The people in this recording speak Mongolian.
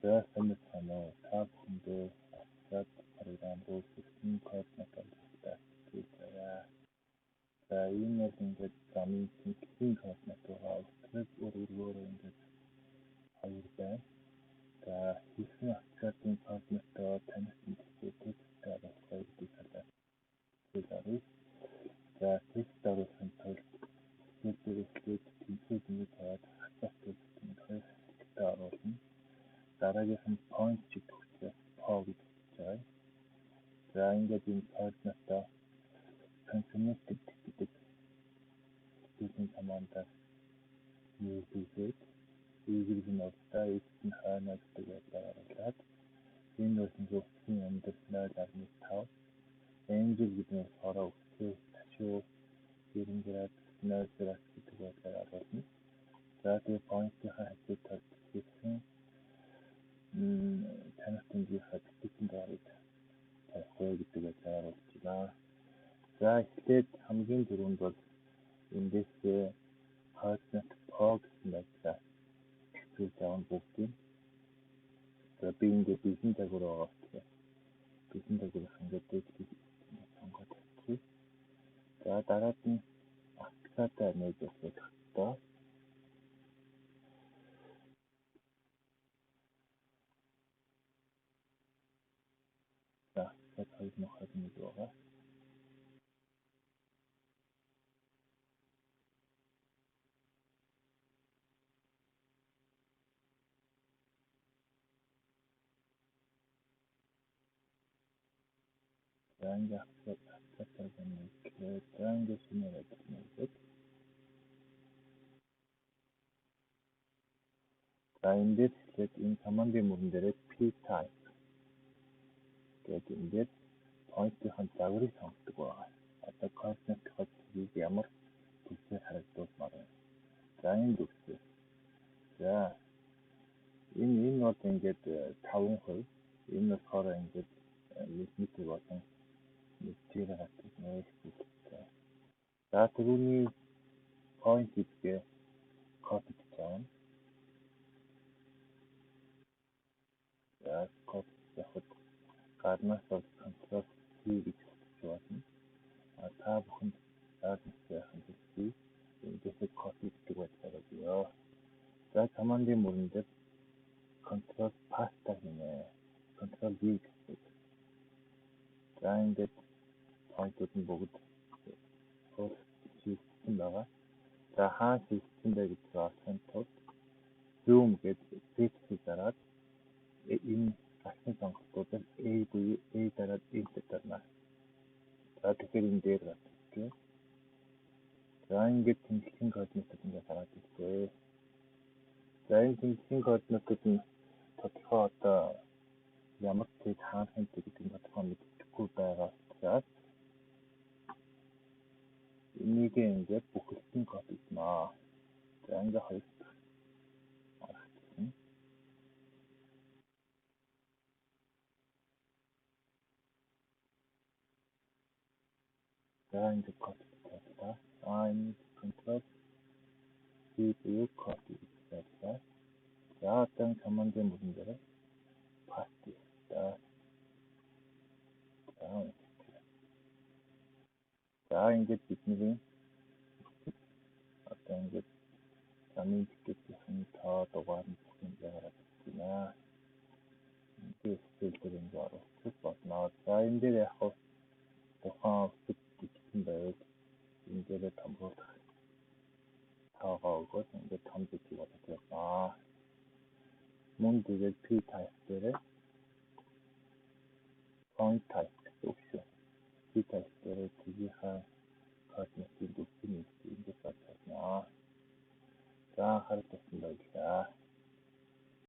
За сайн байцгаана уу? Та бүхэндээ AutoCAD програм руу хэрхэн координат оруулахтай хичээл заяа. За энэ бол ингээд замын тэнхлийн координат байгаа. Өтрөг өргөрөөрөө ингээд хоёр байна. За хэрхэн AutoCAD-ын координатаа таних мэдэхтэй тексттэй оруулах вэ гэдэг талаар хичээл оръё. За текст оруулахын тулд хичээл дээр эхлээд тэнхрийг ингээд тавиад хацар текст ингээд хоёр хэсэгтээ оруулна. Дараагийнх нь point гэдэг учраас po гэж бичиж байгаа. За ингээд энэ координатаа concatenated гэдэг хичээлийн командаар нийлүүлээд y нь урдаа, x нь хойноо гэдэг байдлаар оруулаад энэ бол ингээд үсгийн өндөр 0.5, angle гэдэг нь болохоор үсгээс ташуу 90 градус 0 градус гэдэг байдлаар оруулна. За тэгээ point-ийнхаа хажуу талд хэрхэн таних тэмдгийнхаа битгийхэн дугаарыг тавих вэ гэдэг байдлаар оруулж байна. За эхлээд хамгийн түрүүнд бол эндээсээ координат po гэсэн байдлаар идэвхжүүлж авах бүгдийг. За би ингээд бэлэн загвар байгаа учраас бэлэн загварыг ингээд дээдлийг сонгоод тавьчих. За дараад нь AutoCAD-аа нээж явах хэрэгтэй. За AutoCAD 2021 байгаа. За ингээд AutoCAD-аар нээтлээ. За ингээд шинээр ажил нээгээд. За эндээс эхлээд энэ командын мөрөн дээрээ p-type гэдэг энэ дээр point-ийн загварыг сонгодог байгаа. Одоо координатын цэгийг ямар төвчээр харагдуулмаар байна. За энд үсэг. За энэ бол ингээд 5%. Энэ болохоор ингээд миллиметр болон метрээр гардаг нэх зүйлтэй. За түрүүний point гэдгээ копи хийж авна. За копи явахад гаднаас бол Ctrl C гэж бичиж болно. А та бүхэнд зааж яхах нь би эндээсээ копи гэдэг байдлаар өгье. За командын мөрөн дээр Ctrl paste хийнэ. Ctrl V гэсэн. За ингээд point-ууд нь бүгд шилжсэн байгаа. За хаана шилжсэн бэ гэдгийг олохын тулд zoom гэдэг Z-ийг дараад энэ гарсан сонголтуудаар A буюу A дараад Enter дарна. За тэгэхээр энэ дээр гардаг. За ингээд тэнхлэгийн координатууд ингээд гараад ирлээ. За энэ тэнхлэгийн координатууд нь тодорхой одоо ямар цэг хаана хэнтэй гэдэг нь тодорхой мэддэхгүй байгаа учраас энийг ингээд бүхэлдэн копидлоо. За ингээд хоёр дахь аргачлал. За ингээд копи тавилаа. А энэ Ctrl C буюу copy гэж тавилаа. За одоо командын мөрөн дээр paste хийе. За ингээд бидний одоо ингээд замын тикетийн тоо дугаар нь бүх юм гараад ирж байна. Ингээд хичээл дээр ингээд оруулах болно. За энэ дээр яг хав тухайн үсэг бичсэн байвал энэ дээрээ томруулах тоогоо өгөөд ингээд том бичиг болгож явна. Мөн тэгээд p type дээрээ point type гэсэн үг шүү. P type дээрээ